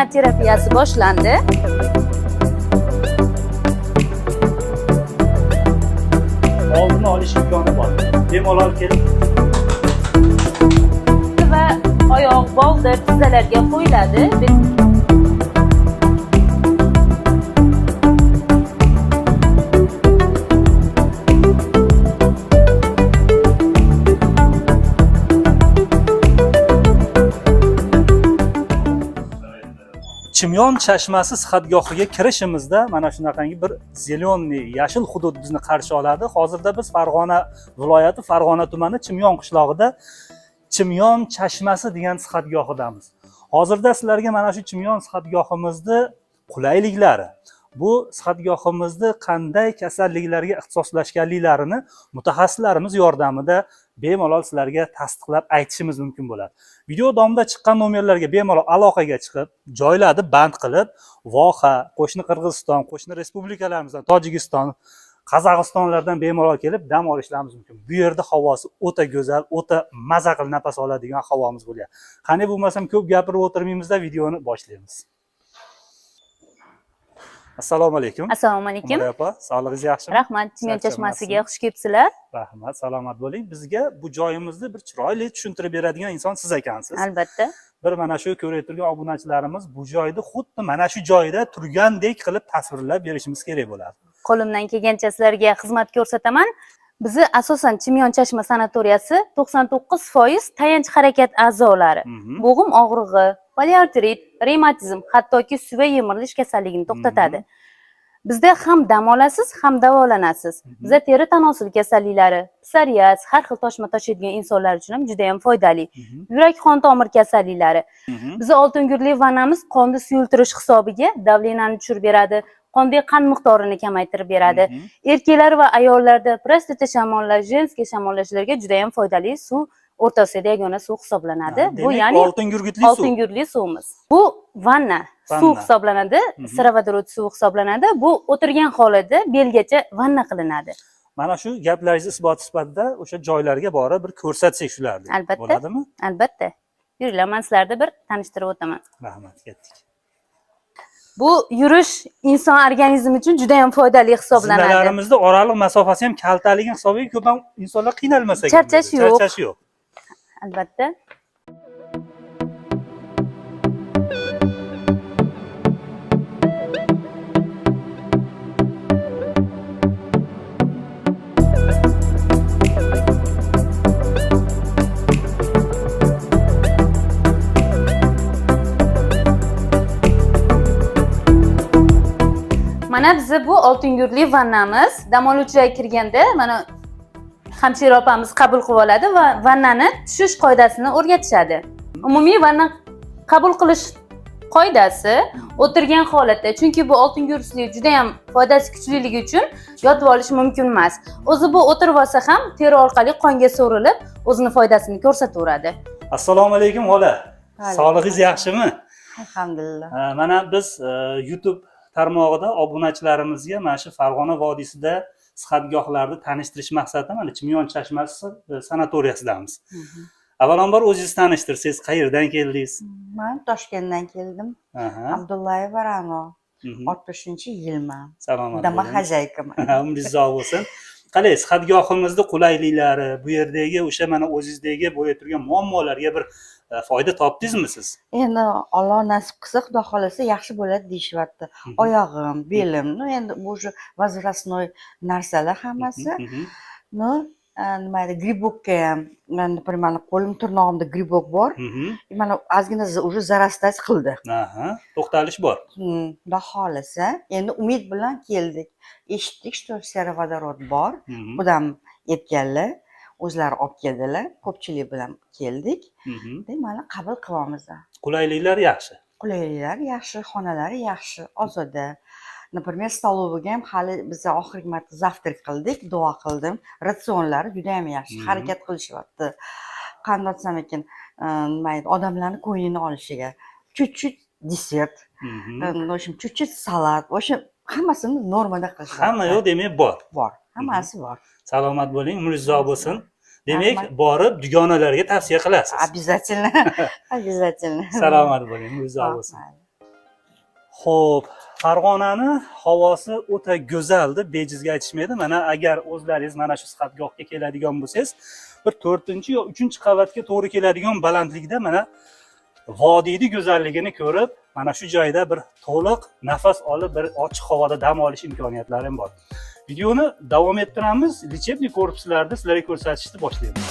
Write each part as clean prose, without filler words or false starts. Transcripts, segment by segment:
Vanna terapiyasi boshlandi. Oldini olish imkoni bor. Bemalol kelib va oyoq, boldir, tizzalarga qo'yiladi. Chimyon chashmasi sihatgohiga kirishimizda mana shunaqangi bir зеленый yashil hudud bizni qarshi oladi. Hozirda biz Farg'ona viloyati Farg'ona tumani Chimyon qishlog'ida Chimyon chashmasi degan sihatgohidamiz. Hozirda sizlarga mana shu Chimyon sihatgohimizni qulayliklari, bu sihatgohimizni qanday kasalliklarga ixtisoslashganliklarini mutaxassislarimiz yordamida bemalol sizlarga tasdiqlab aytishimiz mumkin bo'ladi. Video davomida chiqqan nomerlarga bemalol aloqaga chiqib, joylarni band qilib, Voha, qo'shni Qirg'iziston, qo'shni respublikalarimizdan, Tojikiston, Qozog'istonlardan bemalol kelib dam olishlarimiz mumkin. Bu yerda havosi o'ta go'zal, o'ta maza qilib nafas oladigan havomiz bo'lyapti. Qani bo'lmasam ko'p gapirib o'tirmaymizda, videoni boshlaymiz. Assalomu alaykum. Assalomu alaykum. Umar opa, sog'lig'ingiz yaxshimi? Rahmat, Chimyon chashmasiga xush kelibsizlar. Rahmat, salomat bo'ling. Bizga bu joyimizni bir chiroyli tushuntirib beradigan inson siz ekansiz. Albatta. Bir mana shu ko'rib turgan obunachilarimiz bu joyni xuddi mana shu joyda turgandek qilib tasvirlab berishimiz kerak bo'ladi. Qo'limdan kelgancha sizlarga xizmat ko'rsataman. Bizni asosan Chimyon chashma sanatoriyasi 99% tayanch harakat a'zolari, bo'g'im og'rig'i, poliartrit, revmatizm, hattoki suva yemirilish kasalligini to'xtatadi. Bizda ham dam olasiz, ham davolanasiz. Bizda teri tanosil kasalliklari, psoriaz, har xil toshma toshiydigan insonlar uchun ham juda ham foydali. Yurak qon tomir kasalliklari. Bizni oltingugurtli vannamiz qonni suyultirish hisobiga давлениeni tushirib beradi, qondagi qand miqdorini kamaytirib beradi. Erkaklar va ayollarda prostata shamollash, женский shamollashlarga juda ham foydali suv, O'rta Osiyoda yagona suv hisoblanadi. Bu ya'ni oltingugurtli suv. Oltingugurtli suvimiz. Bu vanna suv hisoblanadi, сероводород suvi hisoblanadi. Bu o'tirgan holatda belgacha vanna qilinadi. Mana shu gaplaringiz isbot sifatida o'sha joylarga borib bir ko'rsatsak shularni. Albatta. Bo'ladimi? Albatta. Yuringlar, men sizlarni bir tanishtirib o'taman. Rahmat, ketdik. Bu yurish inson organizmi uchun juda ham foydali hisoblanadi. Zinalarimizda oraliq masofasi ham kaltaligi hisobiga ko'p ham insonlar qiynalmasa kerak. Charchash yo'q. Charchash yo'q. Albatta. Mana bizni bu oltingugurtli vannamiz. Dam oluvchilar kirganda mana hamshira opamiz qabul qilib oladi va vannani tushish qoidasini o'rgatishadi. Umumiy vanna qabul qilish qoidasi o'tirgan holatda, chunki bu oltingugurtli juda ham foydasi kuchliligi uchun yotib olish mumkin emas. O'zi bu o'tirib olsa ham teri orqali qonga so'rilib, o'zini foydasini ko'rsataveradi. Assalomu alaykum xola. Alaykum. Sog'lig'ingiz yaxshimi? Alhamdulillah. Mana biz YouTube tarmog'ida obunachilarimizga mana shu Farg'ona vodiysida sihatgohlarni tanishtirish maqsadida mana Chimyon chashmasi sanatoriyasidamiz. Avvalambor o'zingizni tanishtirsangiz, qayerdan keldingiz? Men Toshkentdan keldim. Abdullayeva Ra'no. 60-yilman. Salomat bo'ling. Домохозяйка man. Umringiz uzoq bo'lsin. Qalay, sihatgohimizni qulayliklari, bu yerdagi o'sha mana o'zingizdagi bo'ya turgan muammolarga bir foyda topdingizmi siz? Endi Alloh nasib qilsa, Xudo xolasa yaxshi bo'ladi deyishyapti. Oyog'im, belim, ну endi bu уже возрастной narsalar hammasi. Ну, nima edi, грибок ka ham, например, mana qo'lim tirnog'imda грибок bor. Mana ozgina уже зарастать qildi. To'xtalish bor. Xudo xolasa, endi umid bilan keldik. Eshitdik, что сероводород bor. Qudam aytganlar, o'zlari olib keldilar, ko'pchilik bilan keldik. Mana qabul qilyapmiz. Qulayliklar yaxshi. Qulayliklar yaxshi, xonalari yaxshi, ozoda. Например, столовый ga ham hali biz oxirgi marta завтрак qildik, duo qildim. Ratsionlari juda ham yaxshi, harakat qilishyapti. Qanday desam ekan, nima edi, odamlarni ko'nglini olishiga. Чуть-чуть desert, в общем, чуть-чуть salat, в общем, hammasini normada qilishyapti. Hamma yo'q demak bor. Bor, hammasi bor. Salomat bo'ling, umringiz uzoq bo'lsin. Demak, Rahmat. borib dugonalarga tavsiya qilasiz. Обязательно. Обязательно. Salomat bo'ling, umringiz uzoq bo'lsin. Rahmat. Xo'p, Farg'onani havosi o'ta go'zal deb bejizga aytishmaydi. Mana agar o'zlaringiz mana shu sihatgohga keladigan bo'lsangiz, bir 4-chi yo 3-chi qavatga to'g'ri keladigan balandlikda mana vodiyning go'zalligini ko'rib, mana shu joyda bir to'liq nafas olib, bir ochiq havoda dam olish imkoniyatlari ham bor. Videoni davom ettiramiz. Lechebniy korpuslarni sizlarga ko'rsatishni boshlaymiz.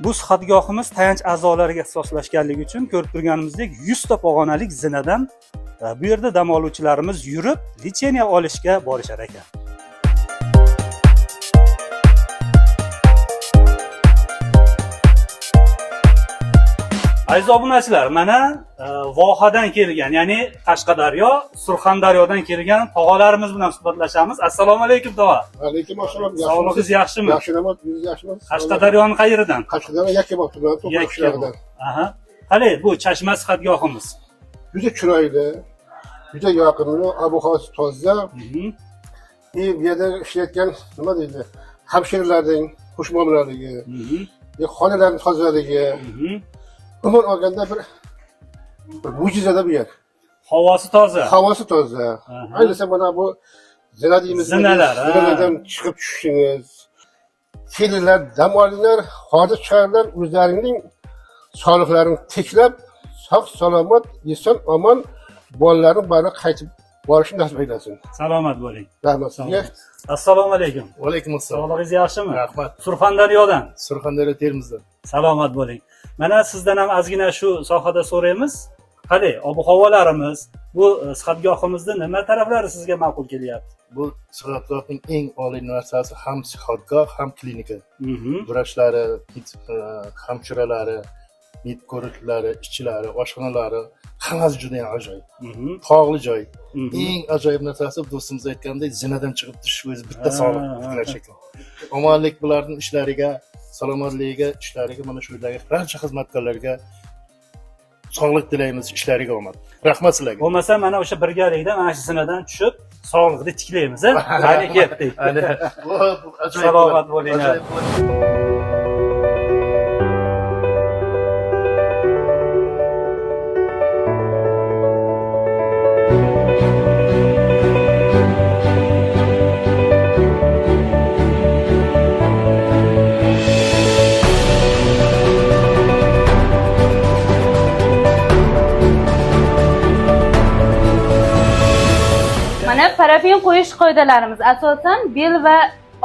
Bu sihatgohimiz tayanch a'zolariga ixtisoslashganligi uchun ko'rib turganimizdek 100 ta pog'onalik zinadan bu yerda dam oluvchilarimiz yurib lecheniya olishga borishar ekan. Aziz obunachilar, mana Vohadan kelgan, ya'ni Qashqadaryo, Surxondaryodan kelgan tog'alarimiz bilan suhbatlashamiz. Assalomu alaykum tog'a. Alaykum assalom. Sog'lig'ingiz yaxshimi? Yaxshi, rahmat. Siz yaxshimisiz? Qashqadaryoning qayeridan? Qashqadaryo Yakkabog' tumani, To'qay qishlog'idan. Aha. Qani bu Chashma sihatgohimiz? Juda chiroyli, juda yoqimli, ob-havosi toza. Bu yerda ishlayotgan nima deydi? Hamshiralarning xushmuomalaligi, xonalarning tozaligi. Umuman olganda bir mo'jizada bu yer. Havosi toza. Havosi toza. Ayniqsa mana bu zina deymiz. Zinalardan chiqib tushishingiz, kelinglar, dam olinglar, hozir chiqarlar, o'zlarining sog'liqlarini tiklab, sog' salomat, eson omon bolalarini bari qaytib borishni nasib aylasin. Salomat bo'ling. Rahmat sizga. Assalomu alaykum. Va alaykum assalom. Sog'lig'ingiz yaxshimi? Rahmat. Surxondaryodan. Surxondaryo Termizdan. Salomat bo'ling. Mana sizdan ham ozgina shu sohada so'raymiz. Qani, ob-havolarimiz, bu sihatgohimizda nima taraflari sizga ma'qul kelyapti? Bu sihatgohning eng oliy narsasi ham sihatgoh, ham klinika. Vrachlari, hamshiralari, med ko'riklari, ishchilari, oshxonalari hammasi juda ham ajoyib. Tog'li joy. Eng ajoyib narsasi do'stimiz aytgandek, zinadan chiqib tushish o'zi bitta sog'liq tiklash ekan. Omonlik bularning ishlariga, salomatligiga, ishlariga, mana shu yerdagi barcha xizmatkorlarga sog'lik tilaymiz, ishlariga omad. Rahmat sizlarga. Bo'lmasa mana o'sha birgalikda mana shu zinadan tushib sog'liqni tiklaymiz, a? Qani ketdik. Salomat bo'linglar. Mana parafin qo'yish qoidalarimiz asosan bel va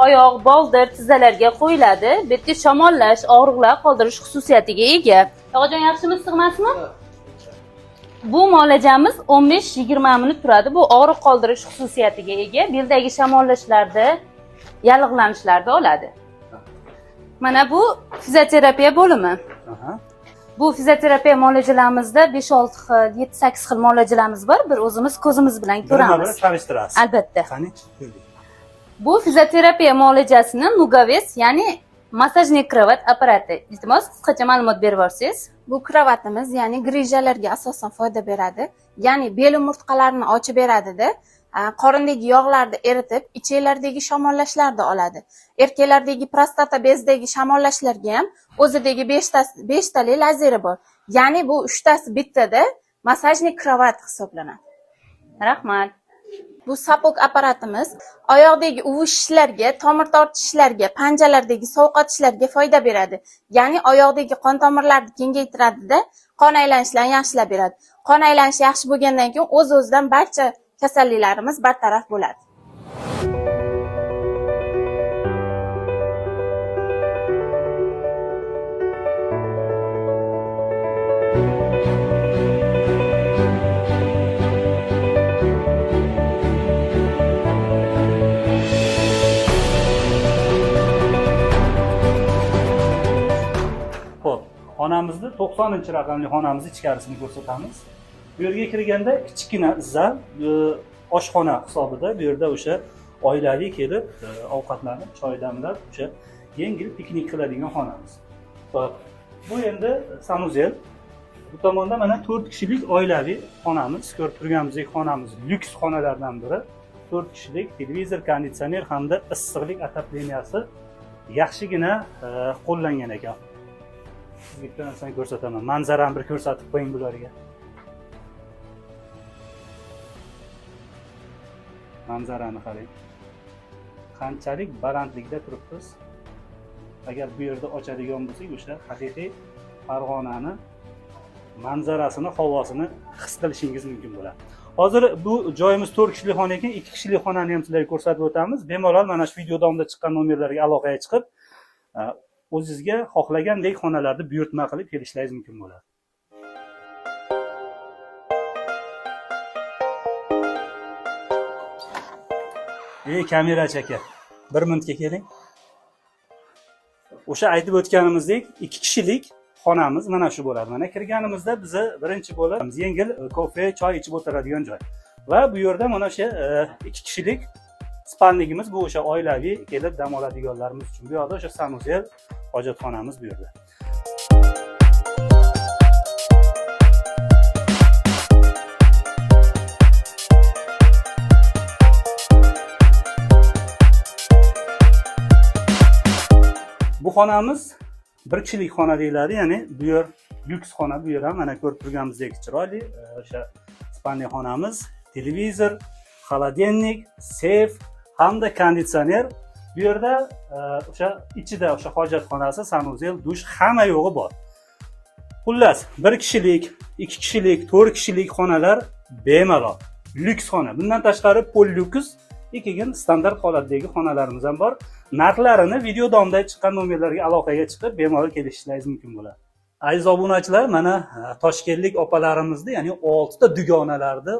oyoq, boldir, tizzalarga qo'yiladi. Bu yerda shamollash, og'riqlar qoldirish xususiyatiga ega. Tog'ajon, yaxshimi, issiqmasmi? Bu muolajamiz 15-20 minut turadi. Bu og'riq qoldirish xususiyatiga ega. Beldagi shamollashlarda, yallig'lanishlarda oladi. Mana bu fizioterapiya bo'limi. Bu fizioterapiya muolajalarimizda 5-6 xil, 7-8 xil muolajalarimiz bor. Bir o'zimiz ko'zimiz bilan ko'ramiz. Birma-bir tanishtirasiz. Albatta. Qani? Bu fizioterapiya muolajasini Nugaves, ya'ni massajli krovat apparati. Iltimos, qisqacha ma'lumot berib yuborsangiz. Bu krovatimiz, ya'ni grijalarga asosan foyda beradi. Ya'ni bel umurtqalarini ochib beradida, qorindagi yog'larni eritib, ichaklardagi shamollashlarni oladi. Erkaklardagi prostata bezidagi shamollashlarga ham o'zidagi 5 tali lazeri bor. Ya'ni bu 3 tasi bittada massajli krovat hisoblanadi. Rahmat. Bu sapok apparatimiz oyoqdagi uvishishlarga, tomir tortishishlarga, panjalardagi sovqotishlarga foyda beradi. Ya'ni oyoqdagi qon tomirlarni kengaytiradida, qon aylanishlarini yaxshilab beradi. Qon aylanishi yaxshi bo'lgandan keyin o'z-o'zidan barcha kasalliklarimiz bartaraf bo'ladi. Xo'p, xonamizni 90-raqamli xonamizni ichkarisini ko'rsatamiz. Bu yerga kirganda kichkina zal, oshxona hisobida bu yerda o'sha oilaviy kelib ovqatlanib, choy damlab, o'sha yengil piknik qiladigan xonamiz. Xo'p, bu endi sanuzel. Bu tomonda mana 4 kishilik oilaviy xonamiz. Ko'rib turganimizdek xonamiz lyuks xonalardan biri. 4 kishilik televizor, konditsioner hamda issiqlik otopleniyasi yaxshigina qo'llangan ekan. Sizga bitta narsani ko'rsataman. Manzarani bir ko'rsatib qo'ying bularga. Manzarani qarang. Qanchalik balandlikda turibmiz. Agar bu yerda ochadigan bo'lsak, o'sha haqiqiy Farg'onani manzarasini, havosini his qilishingiz mumkin bo'ladi. Hozir bu joyimiz 4 kishilik xona ekan, 2 kishilik xonani ham sizlarga ko'rsatib o'tamiz. Bemalol mana shu video davomida chiqqan nomerlarga aloqaga chiqib, o'zingizga xohlagandek xonalarni buyurtma qilib kelishlaringiz mumkin bo'ladi. Ey kamerachi aka, bir minutga keling. O'sha aytib o'tganimizdek, 2 kishilik xonamiz mana shu bo'ladi. Mana kirganimizda bizni birinchi bo'lib yengil kofe, choy ichib o'tiradigan joy. Va bu yerda mana o'sha 2 kishilik spalnigimiz, bu o'sha oilaviy kelib dam oladiganlarimiz uchun. Bu yerda o'sha sanuzel, hojatxonamiz bu yerda. Bu xonamiz bir kishilik xona deyiladi, ya'ni bu yer lyuks xona, bu yer ham mana ko'rib turganimizdek chiroyli o'sha spalniy xonamiz, televizor, xolodilnik, seyf hamda konditsioner. Bu yerda o'sha ichida o'sha hojatxonasi, sanuzel, dush, hamma yo'g'i bor. Xullas, bir kishilik, 2 kishilik, 4 kishilik xonalar bemalol lyuks xona. Bundan tashqari pol lyuks, keyin standart holatdagi xonalarimiz ham bor. Narxlarini video davomida chiqqan nomerlarga aloqaga chiqib bemalol kelishishingiz mumkin bo'ladi. Aziz obunachilar, mana toshkentlik opalarimizni, ya'ni 6 ta dugonalarni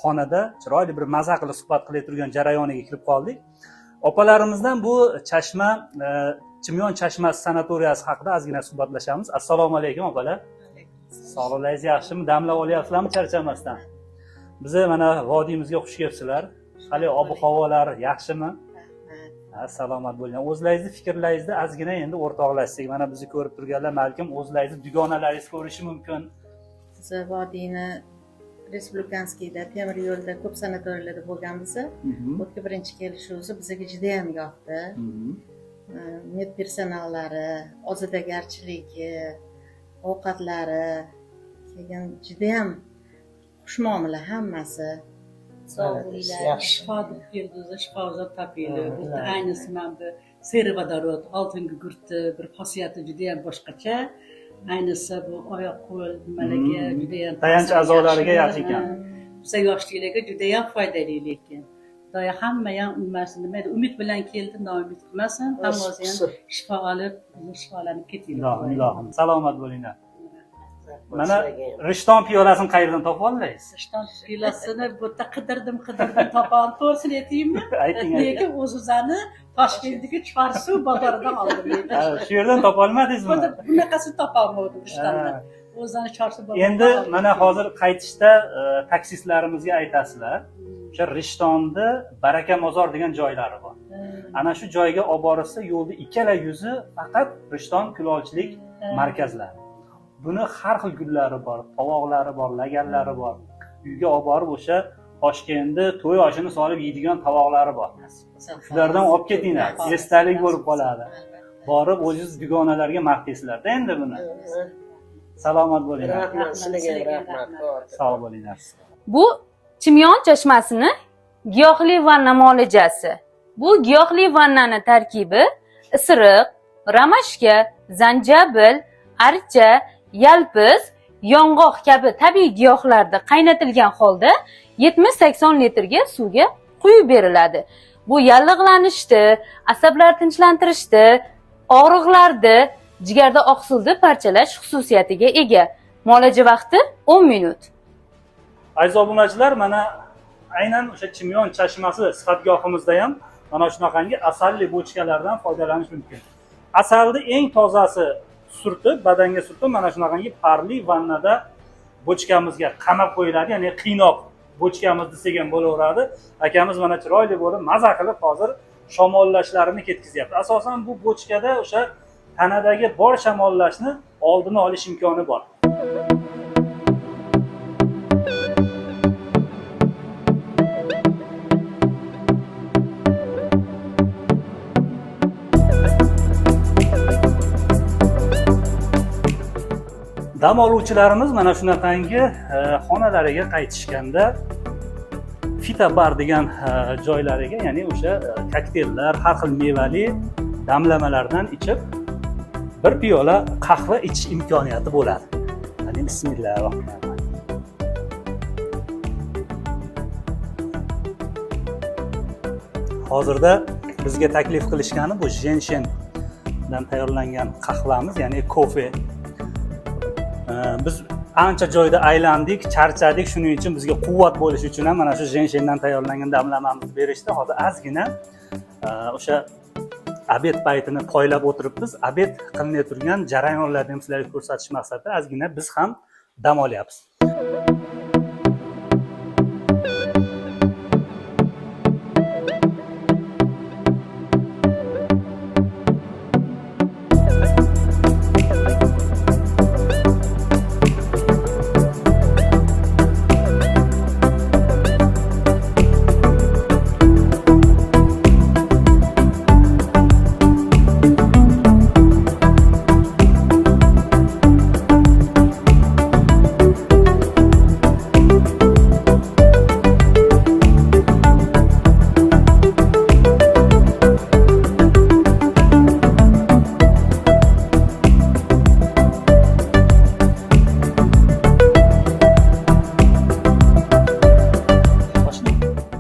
xonada chiroyli bir maza qilib suhbat qilib turgan jarayoniga kirib qoldik. Opalarimizdan bu chashma, Chimyon chashmasi sanatoriyasi haqida ozgina suhbatlashamiz. Assalomu alaykum opalar. Sog'liqlaringiz yaxshimi? Damlab olyapsizlarmi charchamasdan? Bizni mana vodiymizga xush kelibsizlar. Hali ob-havolar yaxshimi? Ha, salomat bo'ling. O'zlaringizni fikrlaringizni ozgina endi o'rtoqlashsak, mana bizni ko'rib turganlar balkim o'zlaringizni dugonalaringiz ko'rishi mumkin. Biz vodiyni Respublikanskiyda, temir yo'lda ko'p sanatoriylarda bo'lganmiz. Bu yerga birinchi kelishimiz bizga juda ham yoqdi. Med personallari, ozodagarchiligi, ovqatlari, keyin juda ham xushmuomala hammasi. Sog'liklar, shifo deb keldi, o'zi shifo uzab topildi. Bu aynisi mana bu serivodorod, oltin gugurtni bir xosiyati juda ham boshqacha. Ayniqsa bu oyoq qo'l nimalarga juda ham tayanch a'zolariga yaxshi ekan. Biza yoshliklarga juda ham foydali lekin. Xudoyo hamma ham nimasi nima edi, umid bilan keldi, noumid qilmasin, hammasi ham shifo olib, shifolanib ketinglar. Ilohim, ilohim, salomat bo'linglar. Mana rishton piyolasini qayerdan topib oldingiz? Rishton piyolasini bu yerda qidirdim, topolmadim. To'g'risini aytaymi? Ayting. Lekin o'zimizni Toshkentdagi Chorsu bozoridan oldim. Shu yerdan topolmadingizmi? Bunaqasini topolmadim rishtondan. O'zini Chorsu bozoridan. Endi mana hozir qaytishda taksistlarimizga aytasizlar. O'sha Rishtonni Baraka mozor degan joylari bor. Ana shu joyga olib borsa, yo'lda ikkala yuzi faqat Rishton kulolchilik markazlari. Buni har xil gullari bor, tovoqlari bor, laganlari bor. Uyga olib borib o'sha Toshkentda to'y oshini solib yeydigan tovoqlari bor. Shulardan olib ketinglar, esdalik bo'lib qoladi. Borib o'zingiz dugonalarga maqtaysizlar-da endi buni. Salomat bo'linglar. Rahmat, sizlarga rahmat. Sog' bo'linglar. Bu Chimyon chashmasini giyohli vanna muolajasi. Bu giyohli vannani tarkibi isiriq, ramashka, zanjabil, archa, yalpiz, yong'oq kabi tabiiy giyohlarda qaynatilgan holda 70-80 litrga suvga quyib beriladi. Bu yallig'lanishni, asablar tinchlantirishni, og'riqlarni, jigarda oqsilni parchalash xususiyatiga ega. Muolaja vaqti 10 minut. Aziz obunachilar, mana aynan o'sha Chimyon chashmasi sihatgohimizda ham mana shunaqangi asalli bochkalardan foydalanish mumkin. Asalni eng tozasi surtib, badanga surtib, mana shunaqangi parli vannada bochkamizga qamab qo'yiladi, ya'ni qiynoq bochkamiz desak ham bo'laveradi. Akamiz mana chiroyli bo'lib, maza qilib hozir shamollashlarini ketkizyapti. Asosan bu bochkada o'sha tanadagi bor shamollashni oldini olish imkoni bor. Dam oluvchilarimiz mana shunaqangi xonalariga qaytishganda fitobar degan joylariga, ya'ni o'sha kokteyllar, har xil mevali damlamalardan ichib bir piyola qahva ichish imkoniyati bo'ladi. Qani, bismillahirrohmanirrohim. Hozirda bizga taklif qilishgani bu jenshendan tayyorlangan qahvamiz, ya'ni kofe. Biz ancha joyda aylandik, charchadik, shuning uchun bizga quvvat bo'lishi uchun ham mana shu jenshendan tayyorlangan damlamamizni berishdi. Hozir ozgina o'sha obed paytini poylab o'tiribmiz. Obed qilinay turgan jarayonlarni ham sizlarga ko'rsatish maqsadida ozgina biz ham dam olyapmiz.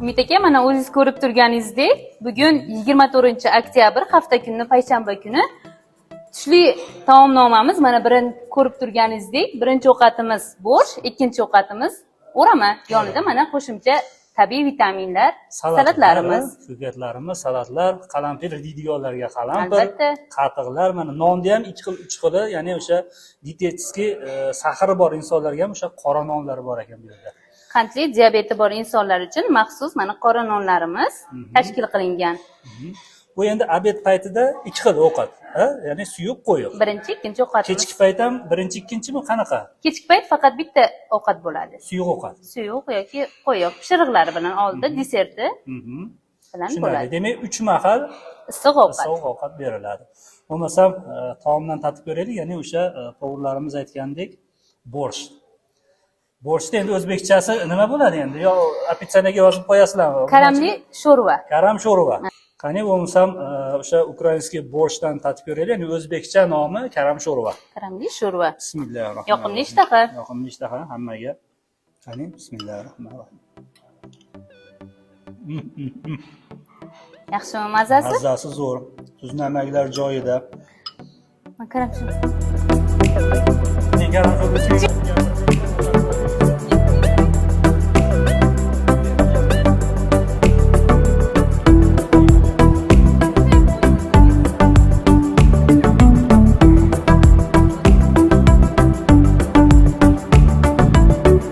Umid aka, mana o'zingiz ko'rib turganingizdek, bugun 24 oktyabr, hafta kuni, payshanba kuni tushlik taomnomamiz mana birin ko'rib turganingizdek, birinchi ovqatimiz борщ, ikkinchi ovqatimiz o'rama, yonida mana qo'shimcha tabiiy vitaminlar, salatlarimiz. Ko'katlarimiz, salatlar, qalampir deydiganlarga qalampir, qatiqlar, mana nonni ham ikki xil, uch xili, ya'ni o'sha диетический сахар i bor insonlarga ham o'sha qora nonlar bor ekan bu yerda. Qandli diabeti bor insonlar uchun maxsus mana qora nonlarimiz tashkil qilingan. Bu endi обед paytida ikki xil ovqat, ha? Ya'ni suyuq, qo'yiq. Birinchi, ikkinchi ovqatimiz. Kechki payt ham birinchi, ikkinchimi, qanaqa? Kechki payt faqat bitta ovqat bo'ladi. Suyuq ovqat. Suyuq yoki qo'yiq pishiriqlari bilan oldida deserti bilan bo'ladi. Demak, uch mahal issiq ovqat. Issiq ovqat beriladi. Bo'lmasam, taomdan tatib ko'raylik, ya'ni o'sha повар larimiz aytgandek борщ. Борщ ni endi o'zbekchasi nima bo'ladi endi? Yo описание ga yozib qo'yasizlarmi? Karamli sho'rva. Karam sho'rva. Qani bo'lmasam, o'sha украинский борщ dan tatib ko'raylik, ya'ni o'zbekcha nomi karam sho'rva. Karamli sho'rva. Bismillahirrohmanirrohim. Yoqimli ishtaha. Yoqimli ishtaha hammaga. Qani, bismillahirrohmanirrohim. Yaxshimi mazasi? Mazasi zo'r. Tuz namaklar joyida. Karam sho'rva. Men karam sho'rva.